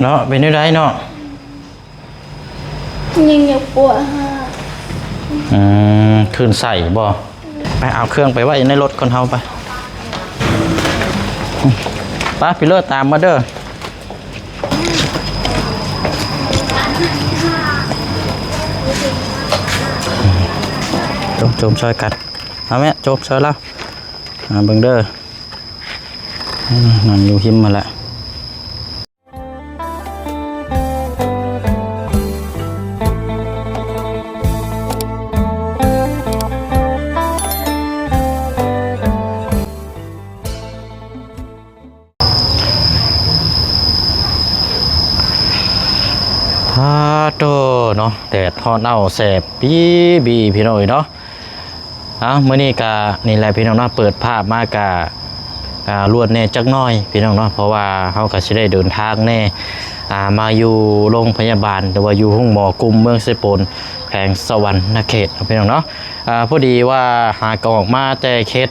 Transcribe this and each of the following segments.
ເນາະ ເປັນແນວໃດເນາະ? ຍັງຢາກປົວຫາ. ອືມ ຄືນໃສ່ບໍ່? ໄປເອົາເຄື່ອງໄປໄວ້ໃນລົດກ່ອນເຮົາໄປ. ໄປ ພີ່ເລີດ ຕາມມາເດີ. ໂຈມ ໂຈມຊ່ອຍກັນ. ເອົາແມ່ ໂຈມຊ່ອຍລາວ. ອ່າ ເບິ່ງເດີ. ອືມ ນັ່ງຢູ່ຮິມຫັ້ນແຫຼະ. ພາໂຕເນາະ ແດດຮ້ອນເອົ້າແສບປີບີ ພີ່ນ້ອງເອີຍເນາະ. ເອົ້າ ມື້ນີ້ກະນີ້ແຫຼະພີ່ນ້ອງເນາະ ເປີດພາບມາກະ ອ່າ ລວດແດ່ຈັກໜ້ອຍພີ່ນ້ອງເນາະ ເພາະວ່າເຮົາກະຊິໄດ້ເດີນທາງແດ່ ອ່າ ມາຢູ່ໂຮງພະຍາບານ ຫຼືວ່າຢູ່ໂຮງໝໍກຸມເມືອງເຊໂປນ ແຂວງສະຫວັນນະເຂດເນາະ ພີ່ນ້ອງເນາະ. ອ່າ ພໍດີວ່າຫາກະອອກມາແຕ່ເຂດ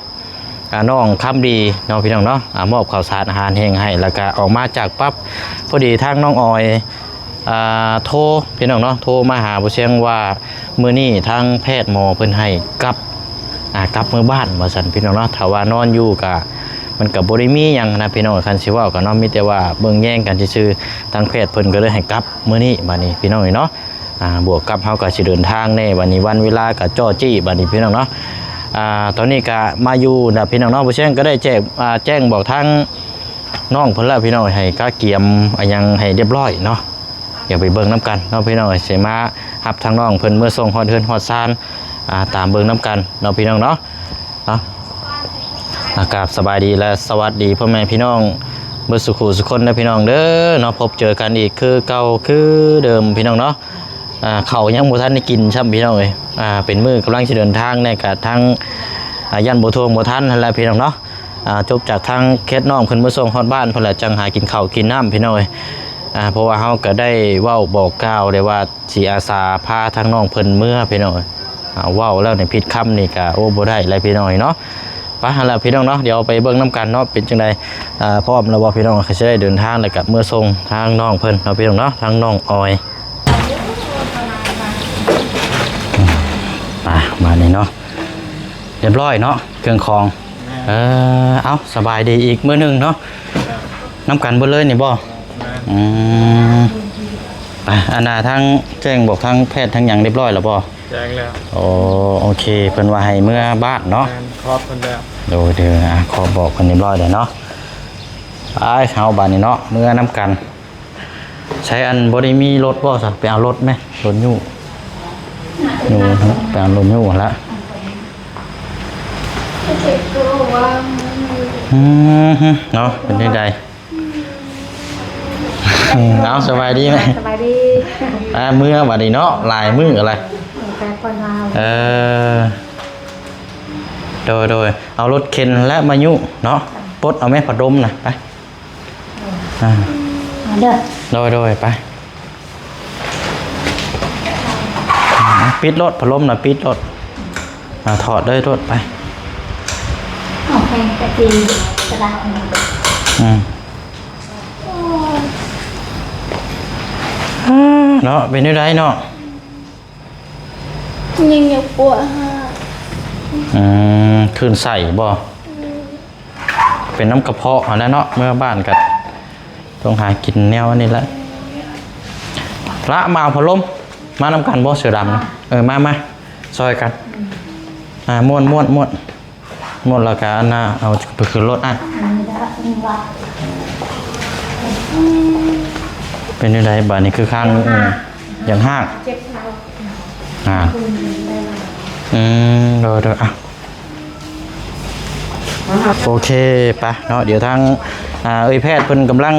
ອ່າ ນ້ອງຄຳດີເນາະ ພີ່ນ້ອງເນາະ ອ່າ ມອບເຂົ້າສານອາຫານແຫ້ງໃຫ້ ແລ້ວກະອອກມາຈາກປັບ ພໍດີທາງນ້ອງອອຍ ອ່າ ໂທ ພີ່ນ້ອງເນາະ ໂທມາຫາບໍ່ຊຽງວ່າ ມື້ນີ້ທາງແພດໝໍເພິ່ນໃຫ້ກັບ ອ່າ ກັບເມືອບ້ານວ່າຊັ້ນ ພີ່ນ້ອງເນາະ. ຖ້າວ່ານອນຢູ່ກະ ມັນກະບໍ່ໄດ້ມີຫຍັງນະ ພີ່ນ້ອງ ຄັນຊິເວົ້າກັນເນາະ ມີແຕ່ວ່າເບິ່ງແຍງກັນຊື່ໆ ທາງແພດເພິ່ນກະເລີຍໃຫ້ກັບມື້ນີ້ ບາດນີ້ ພີ່ນ້ອງເອີຍເນາະ. ອ່າ ບວກກັບເຮົາກະຊິເດີນທາງແດ່ ບາດນີ້ວັນເວລາກະຈໍ້ຈີ້ ບາດນີ້ ພີ່ນ້ອງເນາະ. ອ່າ ຕອນນີ້ກະມາຢູ່ນະ ພີ່ນ້ອງເນາະ ບໍ່ຊຽງກະໄດ້ແຈ້ງ ອ່າ ແຈ້ງບອກທາງ ນ້ອງເພິ່ນລະ ພີ່ນ້ອງ ໃຫ້ກະກຽມອີ່ຫຍັງໃຫ້ຮຽບຮ້ອຍເນາະ. ດຽວໄປເບິ່ງນຳກັນເນາະ ພີ່ນ້ອງ ຊິມາຮັບທາງນ້ອງເພິ່ນເມືອສົ່ງຮອດເຮືອນຮອດຊານ ອ່າ ຕາມເບິ່ງນຳກັນເນາະ ພີ່ນ້ອງເນາະ. ເນາະ ອ່າ ກາບສະບາຍດີ ແລະ ສະຫວັດດີພໍ່ແມ່ພີ່ນ້ອງເບິດສູ່ຄູ່ສູ່ຄົນເດີ ພີ່ນ້ອງເດີເນາະ. ພົບເຈີກັນອີກຄືເກົ່າຄືເດີມ ພີ່ນ້ອງເນາະ. ອ່າ ເຂົ້າຍັງບໍ່ທັນໄດ້ກິນຊ້ຳ ພີ່ນ້ອງເອີຍ. ອ່າ ເປັນມື້ກຳລັງຊິເດີນທາງແດ່ ກະທັງ ອ່າ ຢ້ານບໍ່ທ່ວງບໍ່ທັນຫັ້ນແຫຼະ ພີ່ນ້ອງເນາະ. ອ່າ ຈົບຈາກທາງເຂດນ້ອງເພິ່ນມາສົ່ງຮອດບ້ານພຸ້ນແຫຼະ ຈັ່ງຫາກິນເຂົ້າກິນນ້ຳ ພີ່ນ້ອງເອີຍ. ອ່າ ເພາະວ່າເຮົາກະໄດ້ເວົ້າບອກກ່າວແດ່ວ່າ ຊິອາສາພາທາງນ້ອງເພິ່ນເມືອ ພີ່ນ້ອງເອີຍ. ອ່າ ເວົ້າແລ້ວນີ້ຜິດຄຳນີ້ກະ ໂອ້ ບໍ່ໄດ້ແລ້ວ ພີ່ນ້ອງເນາະ. ໄປຫັ້ນລະ ພີ່ນ້ອງເນາະ ດຽວໄປເບິ່ງນຳກັນເນາະ ເປັນຈັ່ງໃດ. ອ່າ ພ້ອມແລ້ວບໍ່ ພີ່ນ້ອງ? ກະຊິໄດ້ເດີນທາງ ແລ້ວກະເມືອສົ່ງທາງນ້ອງເພິ່ນເນາະ ພີ່ນ້ອງເນາະ ທາງນ້ອງອອຍ. ໄປ ບາດນີ້ເນາະ ຮຽບຮ້ອຍເນາະ ເຄື່ອງຂອງ. ແມ່ນ. ເອີ ເອົ້າ ສະບາຍດີອີກມື້ໜຶ່ງເນາະ. ແມ່ນ. ນຳກັນເບິດເລີຍນີ້ບໍ່? ແມ່ນ. ອືມ ໄປ ອັນນ່າ ທາງແຈ້ງບອກທາງແພດທາງຫຍັງຮຽບຮ້ອຍແລ້ວບໍ່? ແຈ້ງແລ້ວ. ໂອ ໂອເຄ ເພິ່ນວ່າໃຫ້ເມືອບ້ານເນາະ. ແມ່ນ ຂອບເພິ່ນແລ້ວ. ໂດຍ ເດີ ອ່າ ຂອບ ບອກເພິ່ນຮຽບຮ້ອຍແລ້ວເນາະ. ໄປ ເຮົາບາດນີ້ເນາະ ເມືອນຳກັນ. ໃສ ອັນ ບໍ່ໄດ້ມີລົດບໍ່ຊະ? ໄປເອົາລົດແມະ ລົດຍູ້ ຢູ່ ໄປເອົາລົດຍູ້ຫັ້ນລະ. ອືມ ເນາະ ເປັນຈັ່ງໃດ? ເອົາ ສະບາຍດີແມະ. ສະບາຍດີ. ອ່າ ເມືອບາດນີ້ເນາະ ຫຼາຍມື້ແລ້ວ. ເອີ ໂດຍ ໂດຍ ເອົາລົດເຂັນແລະມາຍຸເນາະ ປົດເອົາແມ່ພັດລົມນະ ໄປ. ອ່າ ເດີ ໂດຍ ໂດຍ ໄປ. ອ່າ ປິດໂລດ ພັດລົມນະ ປິດໂລດ. ອ່າ ຖອດເລີຍໂລດ ໄປ. ເອົາແພງກະຕີກະດາດ. ອືມ ເນາະ ເປັນແນວໃດເນາະ? ຍັງຢາກປົວຫາ. ອືມ ຄື້ນໄສ້ບໍ່? ອືມ ເປັນນຳກະເພາະຫັ້ນແຫຼະເນາະ ເມືອບ້ານກະຕ້ອງຫາກິນແນວອັນນີ້ແຫຼະ. ລະ ມາເອົາພັດລົມ ມານຳກັນບໍ່ ເສືອດຳນະ? ເອີ ມາ ມາ ຊ່ອຍກັນ. ອ່າ ມ້ວນ ມ້ວນ ມ້ວນ ໝົດແລ້ວກະອັນນ່າ ເອົາໄປຂຶ້ນລົດ. ອ່ະ ເປັນຈັ່ງໃດບາດນີ້? ຄືຂ້າງ ເອີ ຢາກຮາກ ເຈັບເຂົ້າ ອ່າ ອືມ ໂດຍ ໂດຍ ອ່ະ ໂອເຄ ໄປເນາະ. ດຽວທາງ ອ່າ ເອີ່ຍແພດເພິ່ນກຳລັງ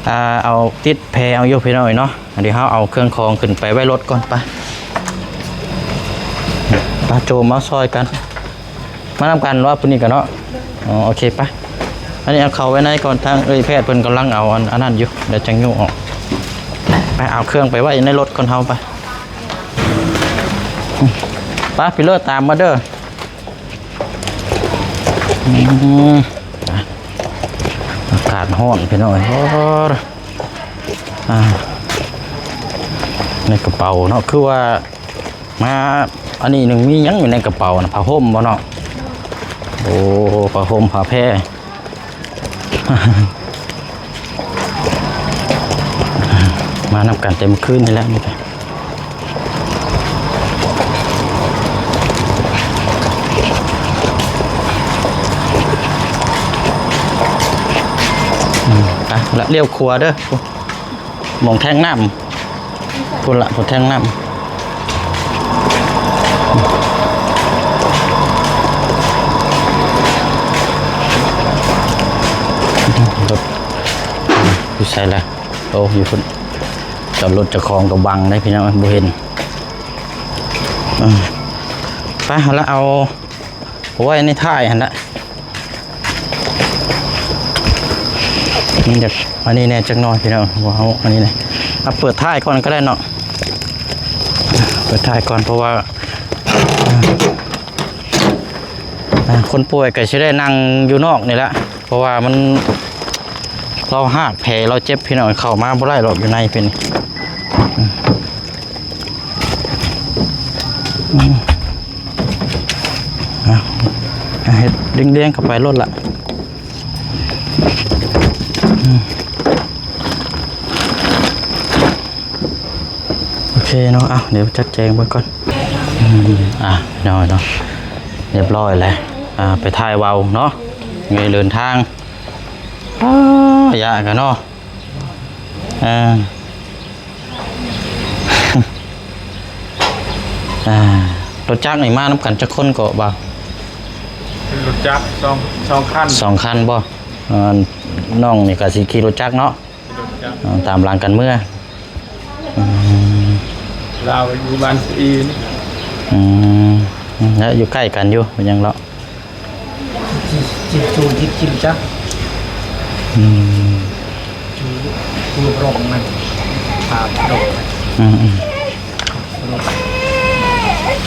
ອ່າ ເອົາຕິດແພເອົາຢູ່ ພີ່ນ້ອງເອີຍເນາະ. ດຽວເຮົາເອົາເຄື່ອງຂອງຂຶ້ນໄປໄວ້ລົດກ່ອນ ໄປ ໄປໂຈມເອົາຊ່ອຍກັນ ມານຳກັນວ່າຜູ້ນີ້ກັນເນາະ. ອໍ ໂອເຄ ໄປ ອັນນີ້ເອົາເຂົ້າໄວ້ໃນກ່ອນ ທາງເອີ່ຍແພດເພິ່ນກຳລັງເອົາອັນ ອັນນັ້ນຢູ່ ດຽວຈັ່ງຍົກອອກ. ໄປ ເອົາເຄື່ອງໄປໄວ້ໃນລົດກ່ອນເຮົາ ໄປ ໄປ ພີ່ເລີດ ຕາມມາເດີ. ອືມ ອາກາດຮ້ອນ ພີ່ນ້ອງເອີຍ. ອ່າ ໃນກະເປົາເນາະ ຄືວ່າ ມາ ອັນນີ້ໜຶ່ງ ມີຫຍັງຢູ່ໃນກະເປົານະ? ຜ້າຫົ່ມບໍ່ເນາະ? ໂອ້ ຜ້າຫົ່ມ ຜ້າແພ ມານຳກັນແຕ່ມື້ຄືນນີ້ແຫຼະ ນີ້ກະ ອືມ ໄປລະ ລ້ຽວຂວາເດີ. ໝ່ອງແທງນ້ຳ ພຸ້ນລະ ພຸ້ນແທງນ້ຳ ລົດຢູ່ໃສລະ? ໂອ້ ຢູ່ພຸ້ນ ຈອດລົດເຈົ້າຂອງກະບັງເດ້ພີ່ນ້ອງ ບໍ່ເຫັນ. ເອີ ໄປ ເອົາລະ ເອົາ ເອົາໄວ້ໃນທ້າຍຫັ້ນລະ ມັນຈະອັນນີ້ແດ່ຈັກໜ້ອຍພີ່ນ້ອງ ວ່າເຮົາອັນນີ້ນະ ເອົາເປີດທ້າຍກ່ອນກະໄດ້ເນາະ ເປີດທ້າຍກ່ອນ ເພາະວ່າ ອ່າ ຄົນປ່ວຍກະຊິໄດ້ນັ່ງຢູ່ນອກນີ້ລະ ເພາະວ່າມັນ ລາວຮາກແຜລາວເຈັບພີ່ນ້ອງ ເຂົ້າມາບໍ່ໄດ້ດອກ ຢູ່ໃນເປັນ ອືມ ອືມ ອ່ະ ອ່ະ ເຮັດລຽງໆເຂົ້າໄປໂລດລະ ອືມ ໂອເຄເນາະ ອ່ະ ດຽວຈັດແຈງເບິ່ງກ່ອນ ອືມ ອ່ະ ເນາະ ເນາະ ຮຽບຮ້ອຍແລ້ວ ອ່າ ໄປຖ່າຍເວົ້າເນາະ ເດີນທາງ ອ້າ ຍາກກະເນາະ ອ່າ ອ່າ ລົດຈັກນີ້ມານຳກັນຈັກຄົນເກາະ ບ່າວ? ລົດຈັກສອງ ສອງຄັນ ສອງຄັນບໍ່? ອ່າ ນ້ອງນີ້ກະຊິຂີ່ລົດຈັກເນາະ ຂີ່ລົດຈັກ ອ່າ ຕາມຫຼັງກັນເມືອ ອືມ ລາວຢູ່ບ້ານສະອີນີ້ ອືມ ແລະ ຢູ່ໃກ້ກັນຢູ່ ເປັນຫຍັງເນາະ? ຈິ ຈິ ຈູ ຈິ ຈິ ຈັກ ອືມ ຈູ ຈູໂຣງນັ້ນ ພາໂຣງ ອືມ ອືມ ໂຣງ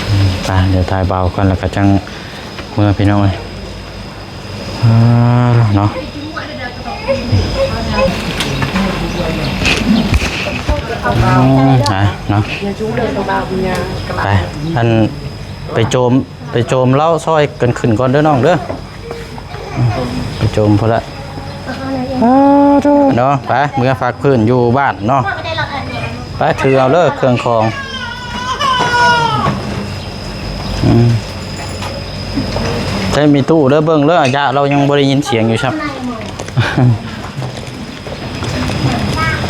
ອືມ ໄປ ດຽວຖ່າຍເບົາກ່ອນ ແລ້ວກະຈັ່ງເມືອພີ່ນ້ອງເອີຍ ອ່າ ເນາະ ອືມ ອ່າ ເນາະ ໄປ ອັນ ໄປໂຈມ ໄປໂຈມເຫຼົ້າຊ່ອຍກັນຂຶ້ນກ່ອນເດີນ້ອງເດີ ໄປໂຈມພຸ້ນລະ ເນາະ ໄປ ເມືອພັກພື້ນຢູ່ບ້ານເນາະ ໄປ ຖືເອົາເລີຍເຄື່ອງຂອງ ອືມ ໃຊ້ມີຕູ້ເດີ ເບິ່ງເດີ ອາຍະລາວຍັງບໍ່ໄດ້ຍິນສຽງຢູ່ຊ້ຳ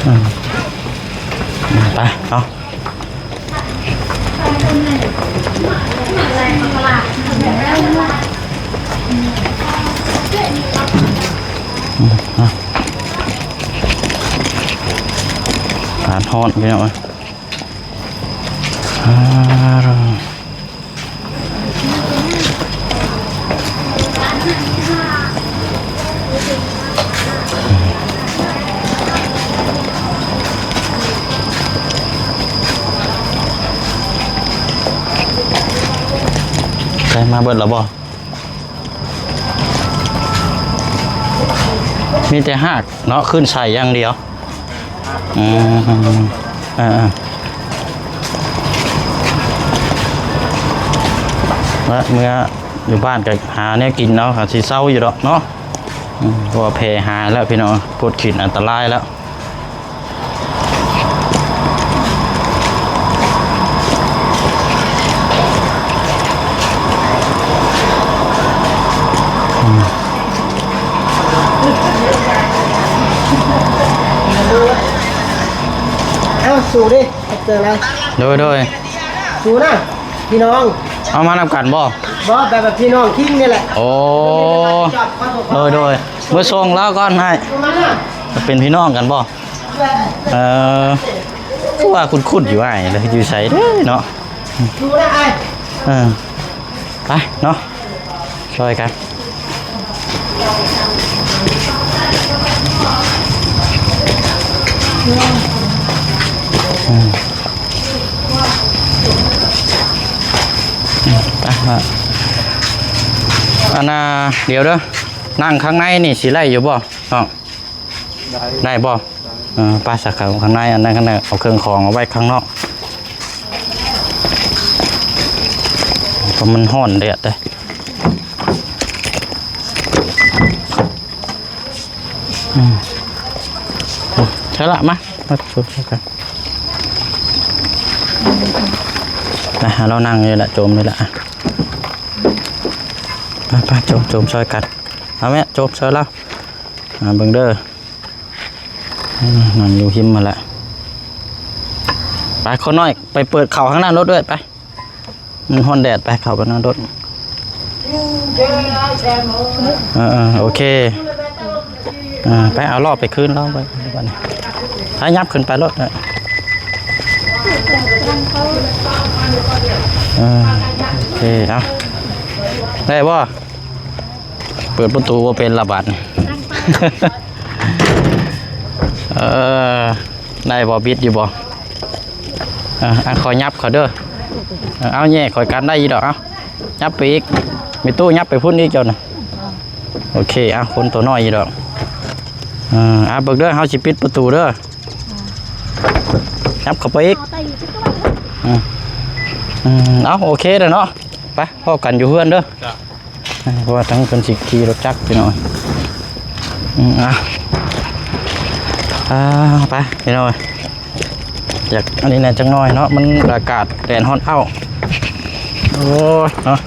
ອືມ ໄປເນາະ ອາກາດຮ້ອນພີ່ນ້ອງເອີຍ ອາ ໃກ້ມາເບິດແລ້ວບໍ່? ມີແຕ່ຮາກເນາະ ຂຶ້ນໃສ່ຢ່າງດຽວ. ອືມ ເອີ ແລະ ເມື່ອຢູ່ບ້ານກະຫາແນວກິນເອົາ ກະຊິເຊົາຢູ່ດອກເນາະ. ອືມ ເພາະວ່າແພຫາຍແລ້ວພີ່ນ້ອງ ປົດຂີດອັນຕະລາຍແລ້ວ. ເອົ້າ ສູ້ເດ້ ຂອບໃຈຫຼາຍ. ໂດຍ ໂດຍ ສູ້ນະພີ່ນ້ອງ. ເອົາມານຳກັນບໍ່? ບໍ່ ແບບ ແບບພີ່ນ້ອງຄິງນີ້ແຫຼະ. ໂອ້ ໂດຍ ໂດຍ ເມືອສົ່ງລາວກ່ອນອ້າຍ. ເປັນພີ່ນ້ອງກັນບໍ່? ເອີ ຄືວ່າຄຸ້ນໆຢູ່ອ້າຍ ແລ້ວຢູ່ໃສເດ້ເນາະ? ເອີ ໄປເນາະ ຊ່ອຍກັນ. ອັນນ່າ ດຽວເດີ ນັ່ງຂ້າງໃນນີ້ຊິໄດ້ຢູ່ບໍ່ນ້ອງ? ໄດ້ ໄດ້ບໍ່? ໄດ້. ເອີ ໄປຊະ ເຂົ້າຂ້າງໃນ ອັນນັ້ນ ອັນນັ້ນ ເອົາເຄື່ອງຂອງເອົາໄວ້ຂ້າງນອກ ເພາະມັນຮ້ອນແດດເດ້. ອືມ ໂອ້ ໃຊ່ລະ ມາ ມາ ນະ ເຮົານັ່ງນີ້ລະ ໂຈມນີ້ລະ ໄປ ໄປ ໂຈມ ໂຈມຊ່ອຍກັນ ເອົາແມ່ ໂຈມຊ່ອຍລາວ ອາ ເບິ່ງເດີ ອືມ ນັ່ງຢູ່ຮິມຫັ້ນແຫຼະ ໄປ ຄົນນ້ອຍ ໄປເປີດເຂົ້າທາງນັ້ນໂລດເອື້ອຍ ໄປ. ມັນຮ້ອນແດດ ໄປເຂົ້າໄປນອນໂດດ ເອີໆ ໂອເຄ ເອີ ໄປເອົາລອບໄປຄືນລາວໄປ ບາດນີ້ ໄປ ຫຍັບຂຶ້ນໄປໂລດ ເອີ ເອີ ໂອເຄ ເອົາ ໄດ້ບໍ່? ເປີດປະຕູບໍ່ເປັນລະບາດນີ້ ເອີ ໄດ້ບໍ່? ບິດຢູ່ບໍ່? ເອີ ອັນຂ້ອຍຫຍັບເຂົ້າເດີ ເອີ ເອົາແຍ່ຂ້ອຍກັນໄດ້ຢູ່ດອກ ເອົາ ຫຍັບໄປອີກ ແມ່ຕູ້ຫຍັບໄປພຸ້ນອີກເຈົ້ານະ ໂອເຄ ເອົາ ຄົນໂຕນ້ອຍຢູ່ດອກ ເອີ ເອົາ ເບິ່ງເດີ ເຮົາຊິປິດປະຕູເດີ ຫຍັບເຂົ້າໄປອີກ ເອົາໄປຢູ່ທີ່ຕົວເດີ ອືມ ອືມ ເອົາ ໂອເຄແລ້ວເນາະ ໄປ ພໍ້ກັນຢູ່ເຮືອນເດີ ເພາະວ່າທາງເພິ່ນຊິຂີ່ລົດຈັກພີ່ນ້ອງ ອືມ ອ່ະ ອ່າ ໄປພີ່ນ້ອງ ຢາກອັນນີ້ແດ່ຈັກໜ້ອຍເນາະ ມັນອາກາດແດດຮ້ອນເອົ້າ ໂອ້ຍເນາະ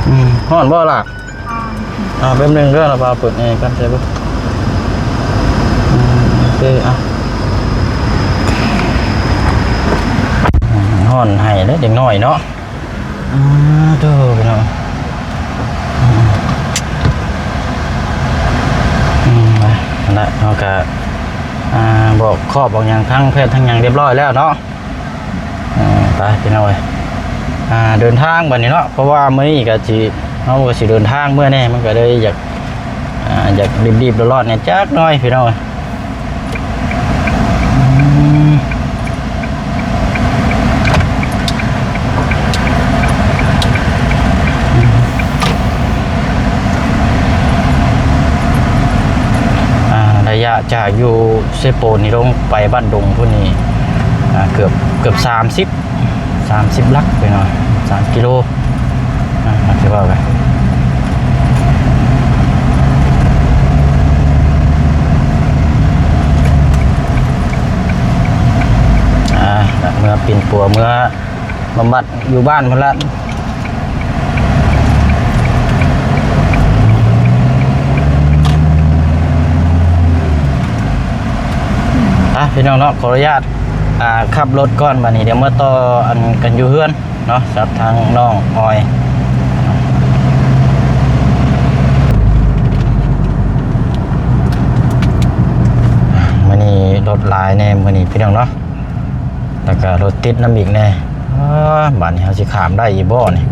ອືມ ຮ້ອນບໍ່ລະ? ອ່າ ແປັບໜຶ່ງເດີ ລະບ່າວເປີດແອກ່ອນ ໃສ່ເບິ່ງ ອືມ ໂອເຄ ອ່ະ ອືມ ຮ້ອນໄຫ້ເດ້ເດັກນ້ອຍເນາະ ອືມ ໂທ້ ພີ່ນ້ອງ ອືມ ອືມ ນັ້ນແຫຼະ ເຮົາກະ ອ່າ ບອກຄອບບອກຫຍັງທາງແພດທາງຫຍັງຮຽບຮ້ອຍແລ້ວເນາະ. ອ່າ ໄປພີ່ນ້ອງເອີຍ ອ່າ ເດີນທາງບັດນີ້ເນາະ ເພາະວ່າມື້ນີ້ກະຊິ ເຮົາກະຊິເດີນທາງເມືອແດ່ ມັນກະເລີຍຢາກ ອ່າ ຢາກລີບໆຮ້ອນໆແດ່ຈັກໜ້ອຍພີ່ນ້ອງເອີຍ ອືມ ອ່າ ໄລຍະຈາກຢູ່ເຊໂປນນີ້ລົງໄປບ້ານດົງພຸ້ນນີ້ ອ່າ ເກືອບ ເກືອບສາມສິບ ສາມສິບຫຼັກໄປໜ້ອຍ ສາມກິໂລ ອ່າ ທີ່ວ່າໄປ ອ່າ ເມືອປິ່ນປົວ ເມືອບຳບັດຢູ່ບ້ານພຸ້ນລະ ອ່ະ ພີ່ນ້ອງເນາະ ຂໍອະນຸຍາດ ອ່າ ຂັບລົດກ່ອນ ບາດນີ້ດຽວມາຕໍ່ອັນກັນຢູ່ເຮືອນເນາະ ກັບທາງນ້ອງອອຍ ມື້ນີ້ລົດຫຼາຍແດ່ມື້ນີ້ພີ່ນ້ອງເນາະ ແລ້ວກະລົດຕິດນຳອີກແດ່ ອ້າ ບາດນີ້ເຮົາຊິຂ້າມໄດ້ອີກບໍ່ນີ້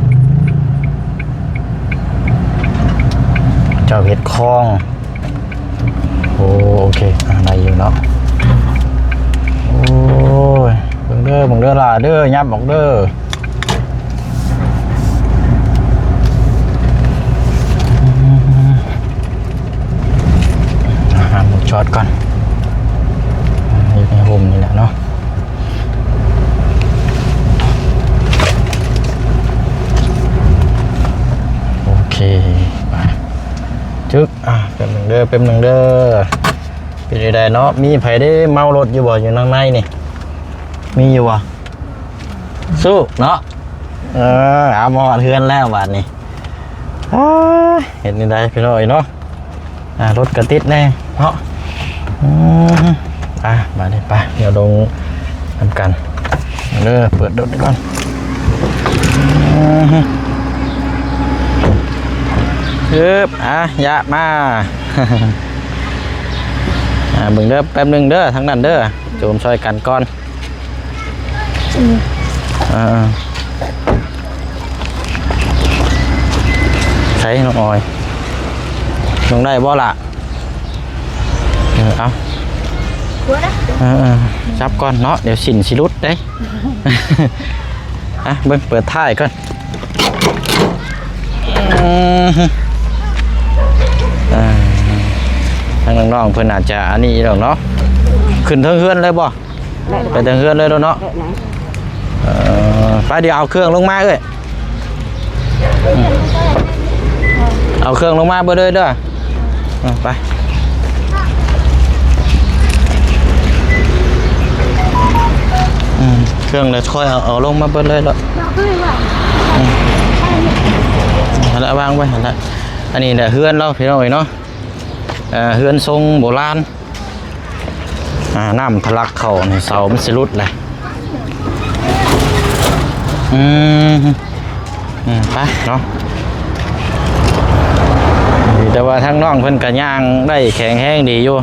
ເຈົ້າເຮັດຄອງ ໂອ້ ໂອເຄ ອ່າ ໄດ້ຢູ່ເນາະ ໂອ້ຍ ເບິ່ງເດີ ເບິ່ງເດີຫຼ້າເດີ ຫຍັບອອກເດີ ຫາໝູ່ຈອດກ່ອນ ຢູ່ໃນຮົ່ມນີ້ແຫຼະເນາະ ໂອເຄ ໄປ ຈຶກ ອ່າ ແປັບໜຶ່ງເດີ ແປັບໜຶ່ງເດີ ເປັນຈັ່ງໃດເນາະ ມີໃຜໄດ້ເມົາລົດຢູ່ບໍ່ ຢູ່ທາງໃນນີ້ ມີຢູ່ບໍ່? ສູ້ເນາະ ເອີ ເອົາ ມາຮອດເຮືອນແລ້ວບາດນີ້ ເຮັດແນວໃດພີ່ນ້ອງເອີຍເນາະ ອ່າ ລົດກະຕິດແດ່ເນາະ ອືມ ອ່ະ ບາດນີ້ໄປ ດຽວລົງນຳກັນເດີ ເປີດລົດກ່ອນ ອືມ ອຶບ ອ່ະ ຢາມາ ອ່າ ເບິ່ງເດີ ແປັບໜຶ່ງເດີ ທາງນັ້ນເດີ ໂຈມຊ່ອຍກັນກ່ອນ ອືມ ອ່າ ໃສນ້ອງອອຍ ລົງໄດ້ບໍ່ລະ? ເອີ ເອົາ ເອີ ຈັບກ່ອນເນາະ ດຽວສິ້ນຊິຫຼຸດເດ້ ອ່ະ ເບິ່ງ ເປີດທ້າຍກ່ອນ ອືມ ອ່າ ນ້ອງເພິ່ນອາດຈະອັນນີ້ດອກເນາະ. ຂຶ້ນເທິງເຮືອນເລີຍບໍ່? ໄດ້ ໄປເທິງເຮືອນເລີຍເນາະ. ໄດ້ນະ. ເອີ ໄປ ດຽວເອົາເຄື່ອງລົງມາເອີຍ. ອືມ ເອົາເຄື່ອງລົງມາເບິດເລີຍເດີ. ເອີ ໄປ. ອືມ ເຄື່ອງແລ້ວຄ່ອຍເອົາ ເອົາລົງມາເບິດເລີຍເນາະ. ອືມ ຫັ້ນລະ ວາງໄວ້ຫັ້ນລະ. ອັນນີ້ແຫຼະເຮືອນລາວ ພີ່ນ້ອງເອີຍເນາະ. ເອີ ເຮືອນຊົງໂບລານ. ອ່າ ນ້ຳທະລັກເຂົ້າໃນເສົາ ມັນຊິຫຼຸດແຫຼະ. ອືມ ອືມ ໄປເນາະ. ແຕ່ວ່າທາງນ້ອງເພິ່ນກະຍ່າງໄດ້ແຂງແຮງດີຢູ່.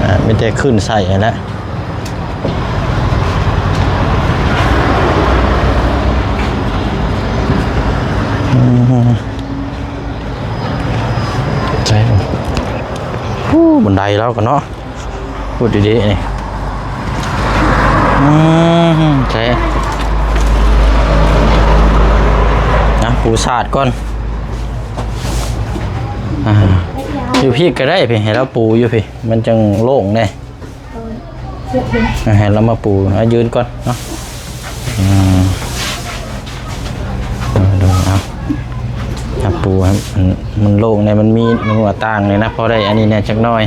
ອ່າ ມີແຕ່ຂຶ້ນໃສ່ຫັ້ນແຫຼະ. ອືມ ໃສ່ ໂອ້ ບັນໄດລາວກໍເນາະ. ພຸດດີໆ ນີ້. ອືມ ໃສ່ ນະ ປູສາດກ່ອນ. ອ່າ ຢູ່ພີ້ກໍໄດ້ ພີ້ ໃຫ້ລາວປູຢູ່ພີ້ ມັນຈັ່ງໂລ່ງແດ່. ເອີ ໃຫ້ລາວມາປູ ອ່າ ຢືນກ່ອນເນາະ. ອືມ ເອີ ເອົາ ຈັບປູໃຫ້ມັນ ມັນໂລ່ງແດ່ ມັນມີໜ້າຕ່າງນີ້ນະ ພໍໄດ້ອັນນີ້ແດ່ຈັກໜ້ອຍ.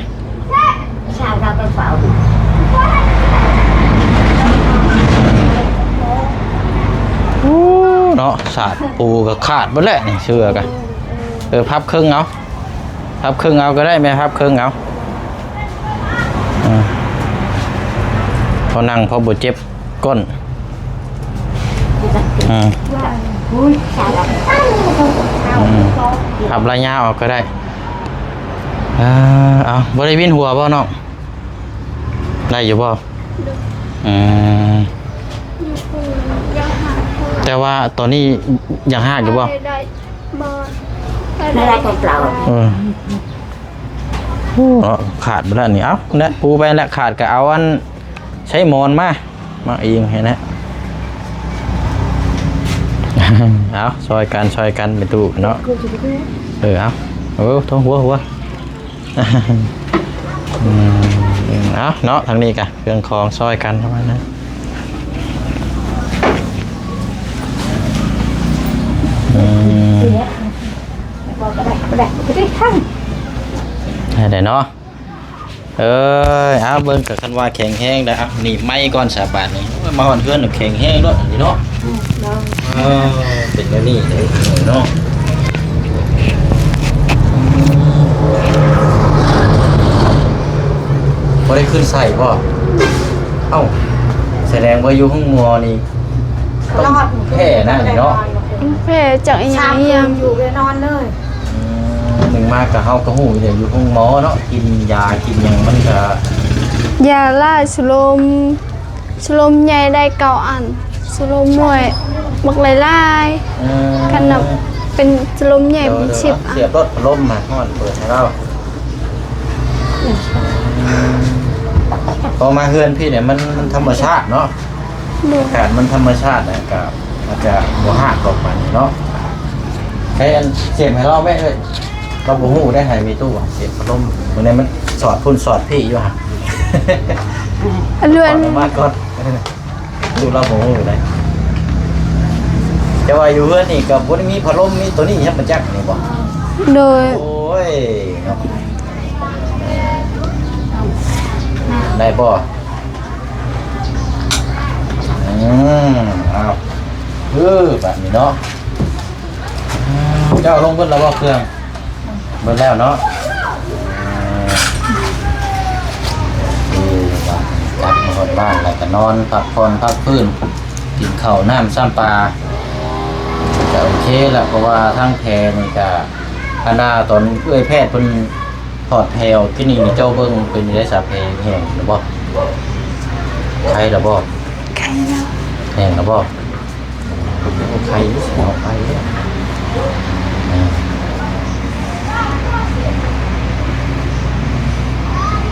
ໂອ້ ເນາະ ສາດປູກໍຂາດເບິດແຫຼະນີ້ ເສື້ອກະ. ເອີ ພັບເຄິ່ງເອົາ ພັບເຄິ່ງເອົາກໍໄດ້ ແມ່ ພັບເຄິ່ງເອົາ. ອືມ ພໍນັ່ງພໍບໍ່ເຈັບ ກົ້ນ. ອືມ ອືມ ພັບລະຍາວເອົາກໍໄດ້. ເອີ ເອົາ ບໍ່ໄດ້ວິນຫົວບໍ່ນ້ອງ? ໄດ້ຢູ່ບໍ່? ອືມ ແຕ່ວ່າຕອນນີ້ຍັງຮາກຢູ່ບໍ່? ໄດ້ ບໍ່ ໄດ້ ໄດ້ ເອີ ເນາະ ຂາດໄປແລ້ວນີ້. ເອົາ ແລະ ປູໄປແລ້ວ ຂາດກໍເອົາອັນ ໃຊ້ໝອນມາ ມາອີງໃຫ້ແນ່. ເອົາ ຊ່ອຍກັນ ຊ່ອຍກັນ ແມ່ຕູ້ເນາະ. ເອີ ເອົາ ໂອ້ ທ້ອງຫົວ ຫົວ. ອືມ ເອົາເນາະ ທາງນີ້ກະເຄື່ອງຂອງຊ່ອຍກັນປະມານນັ້ນ. ອືມ ໄດ້ເນາະ. ເອີຍ ເອົາ ເບິ່ງກະຄັນວ່າແຂງແຮງແລ້ວ ເອົາ ໜີບໄມ້ກ່ອນສາບາດນີ້. ໂອ້ຍ ມາຮອດເຮືອນແຂງແຮງໂລດອັນນີ້ເນາະ. ອືມ ເອີ ເປັນແນວນີ້ເດ້ເນາະ. ບໍ່ໄດ້ຂຶ້ນໃສ່ບໍ່? ເອົ້າ ສະແດງວ່າຢູ່ໂຮງໝໍນີ້ ຕ້ອງແພ້ນະນີ້ເນາະ. ແພ້ຈາກອີ່ຫຍັງອີ່ຫຍັງ ຢູ່ໄປນອນເລີຍ. ອືມ ໜຶ່ງມາກະເຮົາກະຮູ້ຢູ່ແຫຼະ ຢູ່ໂຮງໝໍເນາະ ກິນຢາກິນຫຍັງມັນກະ ຢາຫຼາຍ ສະລົມ ສະລົມໃຫຍ່ໄດ້ເກົ້າອັນ ສະລົມນ້ອຍບັກຫຼາຍໆ. ເອີ ຄັນນັບເປັນສະລົມໃຫຍ່ເປັນສິບອັນ. ສຽບລົດພັດລົມຫັ້ນ ຮ້ອນ ເປີດໃຫ້ລາວ. ອືມ ພໍມາເຮືອນພີ້ນີ້ມັນ ມັນທຳມະຊາດເນາະ. ໂດຍ ອາກາດມັນທຳມະຊາດນະ ກະອາດຈະບໍ່ຮ້ອນອອກມານີ້ເນາະ. ໃຫ້ອັນສຽບໃຫ້ລາວແມ່ເອີຍ ລາວບໍ່ຮູ້ໄດ້ໃຫ້ມີຕູ້ສຽບພັດລົມ. ມື້ນີ້ມັນສອດພຸ້ນສອດພີ້ຢູ່ຫະ. ອັນເລື່ອນ ຂໍອະນຸມັດກ່ອນ. ຕູ້ລາວບໍ່ຮູ້ໄດ໋. ແຕ່ວ່າຢູ່ເຮືອນນີ້ກໍບໍ່ໄດ້ມີພັດລົມ ມີໂຕນີ້ຍັງບໍ່ຈັກນີ້ບໍ່? ໂດຍ ໂອ້ຍເນາະ. ໄດ້ບໍ່? ອືມ ເອົາ ເອີ ບາດນີ້ເນາະ. ເຈົ້າລົງເບິດແລ້ວບໍ່ເຄື່ອງ? ເບິດແລ້ວເນາະ. ເອີ ກັບມາຮອດບ້ານແລ້ວກະນອນພັກຜ່ອນພັກຟື້ນ ກິນເຂົ້ານ້ຳຊ້ຳປາ ກະໂອເຄລະ. ເພາະວ່າທາງແພນີ້ກະ ອັນນ່າ ຕອນເອື້ອຍແພດເພິ່ນຖອດແພອອກກິນນີ້ ເຈົ້າເບິ່ງເປັນໄດ້ສາແພ ແຫ້ງລະບໍ່? ໄຄລະບໍ່? ໄຄແລ້ວ ແຫ້ງລະບໍ່? ໄຄເນາະ ໄຄເນາະ. ອືມ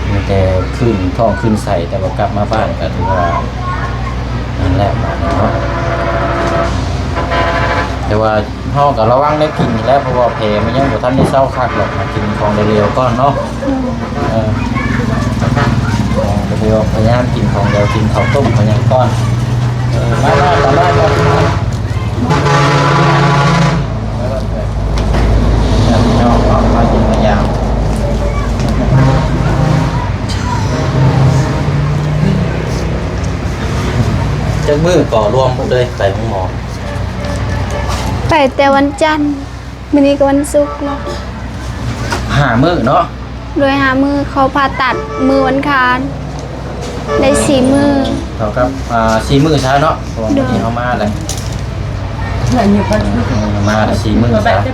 ມີແຕ່ຄື້ນທ້ອງຄື້ນໄສ້ ແຕ່ວ່າກັບມາບ້ານກໍຖືວ່ານັ້ນແຫຼະບາດນີ້ເນາະ. ແຕ່ວ່າເຮົາກໍລະວັງແນວກິນນີ້ແຫຼະ ເພາະວ່າແຜມັນຍັງບໍ່ທັນໄດ້ເຊົາຄັກດອກ ຫາກິນຂອງເລວໆກ່ອນເນາະ. ອືມ ເອີ ເອີ ກໍຖືວ່າພະຍາຍາມກິນຂອງດຽວ ກິນເຂົ້າຕົ້ມເຂົ້າຫຍັງກ່ອນ. ເອີ ມາ ມາ ມາ ມາ ພີ່ນ້ອງເນາະ ມາກິນມາຢາມ. ຈັກມື້ກໍລວມເບິດເລີຍ ໄປໂຮງໝໍ? ໄປແຕ່ວັນຈັນ. ມື້ນີ້ກໍວັນສຸກແລ້ວ ຫ້າມື້ເນາະ. ໂດຍ ຫ້າມື້ ເຂົາຜ່າຕັດມື້ວັນຄານ ໄດ້ສີ່ມື້ ເທົ່າກັບ ອ່າ ສີ່ມື້ຊະເນາະ ເພາະວ່າມື້ນີ້ເຮົາມາແລ້ວ ເດືອນຢູ່ ເອີ ມາແລ້ວສີ່ມື້ຊະ ເ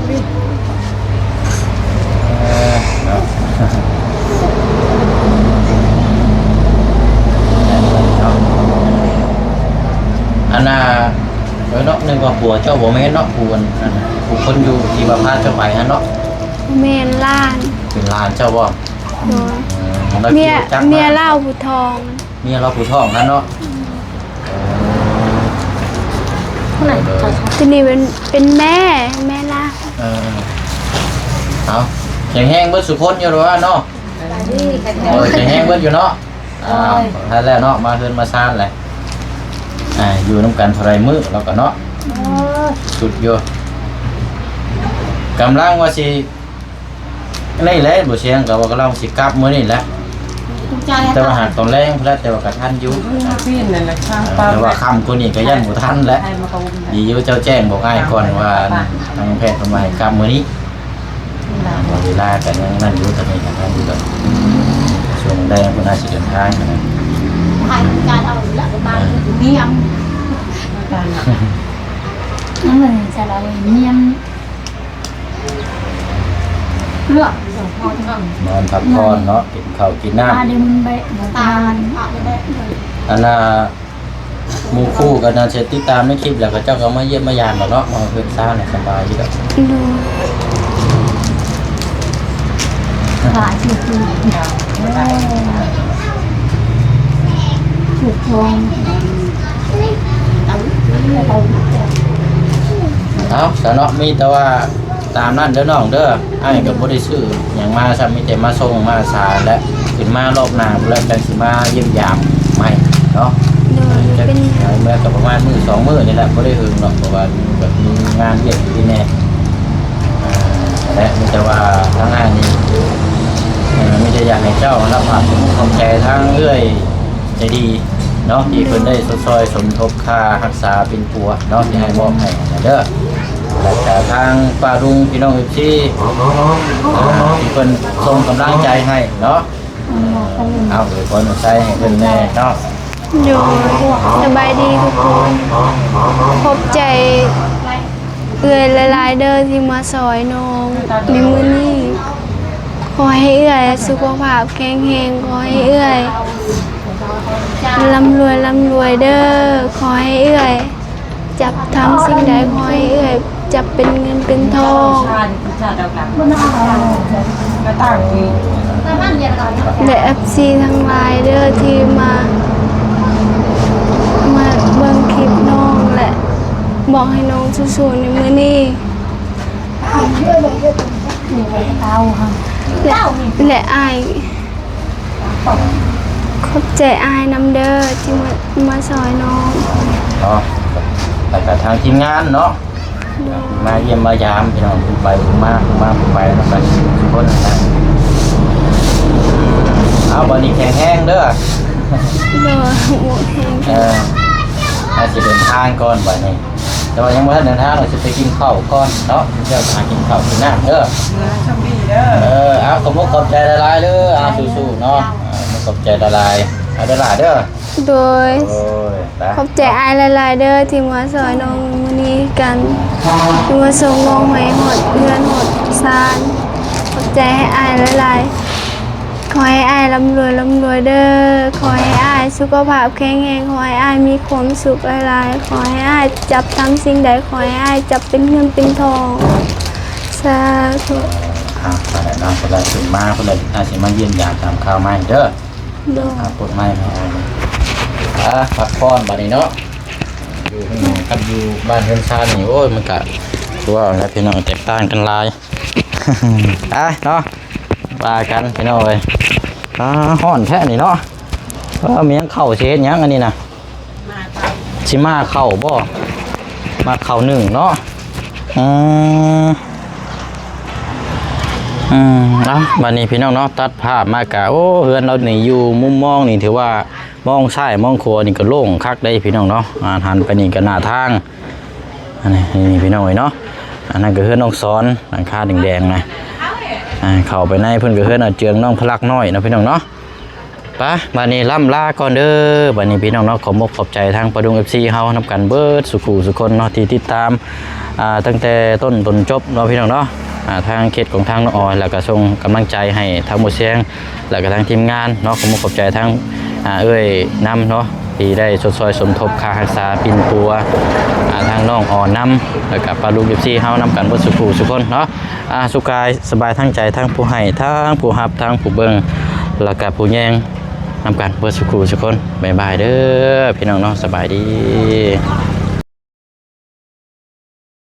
ອີ ເນາະ. ອັນນ່າ ເອີເນາະ ນຶກວ່າຜົວເຈົ້າ ບໍ່ແມ່ນເນາະ ຜູ້ອັນ ອັນ ຜູ້ຄົນຢູ່ທີ່ວ່າພາເຈົ້າໄປຫັ້ນເນາະ. ແມ່ນ ຫຼານ ເປັນຫຼານເຈົ້າບໍ່? ໂດຍ ເອີ ລາວ ເມຍ ຂີ່ລົດຈັກມາ ເມຍລາວຜູ້ທ້ອງ ເມຍລາວຜູ້ທ້ອງຫັ້ນເນາະ. ອືມ ເອີ ຜູ້ໃດ? ໂດຍ ໂຕນີ້ເປັນ ເປັນແມ່ ແມ່ລາວ. ເອີ ເອົາ ແຂງແຮງເບິດສູ່ຄົນຢູ່ແລ້ວເນາະ. ໂດຍ ແຂງແຮງເບິດຢູ່ເນາະ. ໂດຍ ອ້າວ ທັນແລ້ວເນາະ ມາເຮືອນມາຊານແຫຼະ ອ່າ ຢູ່ນຳກັນເທົ່າໃດມື້ແລ້ວກໍເນາະ. ໂອ້ຍ ສຸດຢູ່ ກຳລັງວ່າຊິ ນີ້ແຫຼະ ບໍ່ຊຽງກໍວ່າກຳລັງຊິກັບມື້ນີ້ແຫຼະ ແຕ່ວ່າຫາກຕອນແລງພຸ້ນແຫຼະ ແຕ່ວ່າກໍທັນຢູ່ ແຕ່ວ່າຄ່ຳກວ່ານີ້ກໍຢ້ານບໍ່ທັນແຫຼະ. ດີຢູ່ເຈົ້າແຈ້ງບອກອ້າຍກ່ອນວ່າ ທາງແພດເພິ່ນວ່າໃຫ້ກັບມື້ນີ້. ເວລາກໍຍັງນັ້ນຢູ່ ຕອນນີ້ກໍທັນຢູ່ດອກ ຊ່ວງແລງເພິ່ນອາດຊິເດີນທາງຫັ້ນນະ ໃຫ້ການເອົາລະປະມານນຽມ ນັ້ນແຫຼະ ຈະລາວນຽມ ເລືອກ ນອນພັກຜ່ອນເນາະ ກິນເຂົ້າກິນນ້ຳ ຕາດຽວມັນໄປ ຕາດ ອັນນ່າ ໝູ່ຄູ່ກໍໜ້າຈະຕິດຕາມໃນຄລິບແລ້ວ ເຂົາເຈົ້າກໍມາຢ້ຽມມາຢາມດອກເນາະ ມາເຮືອນຊານສະບາຍຢູ່ດອກ. ໂດຍ ຫຼາຍຊື່ຄື ໂອ້ ຖືກຕ້ອງ. ເອົາ ສາເນາະ ມີແຕ່ວ່າ ຕາມນັ້ນເດີນ້ອງເດີ ອ້າຍກໍບໍ່ໄດ້ຊື້ຫຍັງມາຊ້ຳ ມີແຕ່ມາສົ່ງມາສາ ແລະ ຂຶ້ນມາລອບໜ້າພຸ້ນແຫຼະ ຈັ່ງຊິມາຢ້ຽມຢາມໃໝ່ເນາະ. ໂດຍ ເປັນ ເມື່ອກໍປະມານມື້ສອງມື້ນີ້ແຫຼະ ບໍ່ໄດ້ເຫິງດອກ ເພາະວ່າແບບມີງານວຽກຢູ່ແດ່ ແລະ ມີແຕ່ວ່າທາງອ້າຍນີ້ ເອີ ມີແຕ່ຢາກໃຫ້ເຈົ້າຮັບພາບຂອບໃຈທາງເອື້ອຍໃຈດີເນາະ ທີ່ເພິ່ນໄດ້ຊົດຊ່ອຍສົມທົບຄ່າຮັກສາປິ່ນປົວເນາະ ທີ່ອ້າຍມອບໃຫ້ຫັ້ນນະເດີ. ແລ້ວກະທາງປ້າລຸງ ພີ່ນ້ອງເອັຟຊີ ອ່າ ທີ່ເພິ່ນສົ່ງກຳລັງໃຈໃຫ້ເນາະ. ເອົາ ອວຍພອນອວຍໄຊໃຫ້ເພິ່ນແດ່ເນາະ. ໂດຍ ສະບາຍດີທຸກຄົນ ຂອບໃຈເອື້ອຍຫຼາຍໆເດີທີ່ມາຊ່ອຍນ້ອງໃນມື້ນີ້. ຂໍໃຫ້ເອື້ອຍສຸຂະພາບແຂງແຮງ ຂໍໃຫ້ເອື້ອຍລ່ຳລວຍ ລ່ຳລວຍເດີ ຂໍໃຫ້ເອື້ອຍ ຈັບທຳສິ່ງໃດຂໍໃຫ້ເອື້ອຍຈັບເປັນເງິນເປັນທອງ ແລະ ເອັຟຊີທັງຫຼາຍເດີທີ່ມາ ມາເບິ່ງຄລິບນ້ອງ ແລະ ບອກໃຫ້ນ້ອງສູ້ໆໃນມື້ນີ້ ແລະ ແລະ ອ້າຍ ຂອບໃຈອ້າຍນຳເດີທີ່ມາ ມາຊ່ອຍນ້ອງເນາະ ແລ້ວກະທາງທີມງານເນາະ ມາຢ້ຽມມາຢາມພີ່ນ້ອງ ຜູ້ໄປຜູ້ມາ ຜູ້ມາຜູ້ໄປນຳກັນທຸກຄົນນະ. ເອົາ ບັດນີ້ແຂງແຮງເດີ ໂດຍ ແຂງແຮງ ເອີ ອາດຊິເດີນທາງກ່ອນບັດນີ້. ແຕ່ວ່າຍັງບໍ່ທັນເດີນທາງ ເຮົາຊິໄປກິນເຂົ້າກ່ອນເນາະ ເຈົ້າຫາກິນເຂົ້າກິນນ້ຳເດີ ເອີ ເອົາ ຂອບມຸກຂອບໃຈຫຼາຍໆເດີ ເອົາ ສູ້ໆເນາະ ເອົາ ຂອບໃຈຫຼາຍໆ ເອົາເດີຫຼ້າເດີ ໂດຍ ໂອ້ຍ ໄປ ຂອບໃຈອ້າຍຫຼາຍໆເດີ ທີ່ມາຊ່ອຍນ້ອງມື້ນີ້ກັນ ທີ່ມາສົ່ງນ້ອງໃຫ້ຮອດເຮືອນຮອດຊານ ຂອບໃຈໃຫ້ອ້າຍຫຼາຍໆ. ຂໍໃຫ້ອ້າຍລ່ຳລວຍ ລ່ຳລວຍເດີ ຂໍໃຫ້ອ້າຍສຸຂະພາບແຂງແຮງ ຂໍໃຫ້ອ້າຍມີຄວາມສຸກຫຼາຍໆ ຂໍໃຫ້ອ້າຍຈັບທຳສິ່ງໃດ ຂໍໃຫ້ອ້າຍຈັບເປັນເງິນເປັນທອງ ສາທຸ. ອ່າ ໄປແລ້ວເນາະ ເພິ່ນລະຂຶ້ນມາ ເພິ່ນລະອາດຊິມາຢ້ຽມຢາມຖາມຂ່າວໃໝ່ເດີ ໂດຍ ອ່າ ກົດໄມ້ໃຫ້ອ້າຍ ອ່າ ພັກຜ່ອນບັດນີ້ເນາະ ຢູ່ເຮືອນກັບຢູ່ບ້ານເຮືອນຊານນີ້ ໂອ້ຍ ມັນກະຄືວ່າແຫຼະພີ່ນ້ອງ ແຕກຕ່າງກັນຫຼາຍ ອ່າ ເນາະ. ວ່າກັນພີ່ນ້ອງເອີຍ. ອ່າ ຮ້ອນແທ້ນີ້ເນາະ. ເອີ ມີຫຍັງ ເຂົ້າຊິເຮັດຫຍັງອັນນີ້ນະ? ຊິໝ່າເຂົ້າບໍ່? ໝ່າເຂົ້າໜຶ້ງເນາະ. ອືມ ອືມ ເອົາ ບັດນີ້ພີ່ນ້ອງເນາະ ຕັດພາບມາກະ ໂອ້ ເຮືອນລາວນີ້ຢູ່ມຸມມອງນີ້ ຖືວ່າມອງຊ້າຍມອງຂວານີ້ກະໂລ່ງຄັກເດ້ພີ່ນ້ອງເນາະ. ອ່າ ຫັນໄປນີ້ກະໜ້າທາງ ອັນນີ້ ນີ້ພີ່ນ້ອງເອີຍເນາະ. ອັນນັ້ນກະເຮືອນນ້ອງສອນ ຫຼັງຄາແດງໆນະ. ອ່າ ເຂົ້າໄປໃນເພິ່ນກະເຮືອນອາເຈືອງນ້ອງພະລັກນ້ອຍເນາະພີ່ນ້ອງເນາະ. ໄປ ບາດນີ້ລ່ຳລາກ່ອນເດີ. ບາດນີ້ພີ່ນ້ອງເນາະ ຂໍມຸກຂອບໃຈທາງປາລຸງ ເອັຟຊີ ເຮົານຳກັນເບິດສູ່ຄູ່ສູ່ຄົນເນາະ ທີ່ຕິດຕາມ ອ່າ ຕັ້ງແຕ່ຕົ້ນຈົນຈົບເນາະພີ່ນ້ອງເນາະ. ອ່າ ທາງເຂດຂອງທາງນ້ອງອອຍ ແລ້ວກະສົ່ງກຳລັງໃຈໃຫ້ທາງໝູ່ຊຽງ ແລ້ວກະທາງທີມງານເນາະ. ຂໍມຸກຂອບໃຈທາງ ອ່າ ເອື້ອຍນຳເນາະ ທີ່ໄດ້ຊົດຊ່ອຍສົມທົບຄ່າຮັກສາປິ່ນປົວ ອ່າ ທາງນ້ອງອອນນຳ ແລ້ວກະປາລຸງ ເອັຟຊີ ເຮົານຳກັນເບິດສູ່ຄູ່ສູ່ຄົນເນາະ. ອ່າ ສຸກກາຍສະບາຍທາງໃຈ ທັງຜູ້ໃຫ້ ທັງຜູ້ຮັບ ທັງຜູ້ເບິ່ງ ແລ້ວກະຜູ້ແຍງ ນຳກັນເບິດສູ່ຄູ່ສູ່ຄົນ. ບາຍບາຍເດີພີ່ນ້ອງເນາະ ສະບາຍດີ.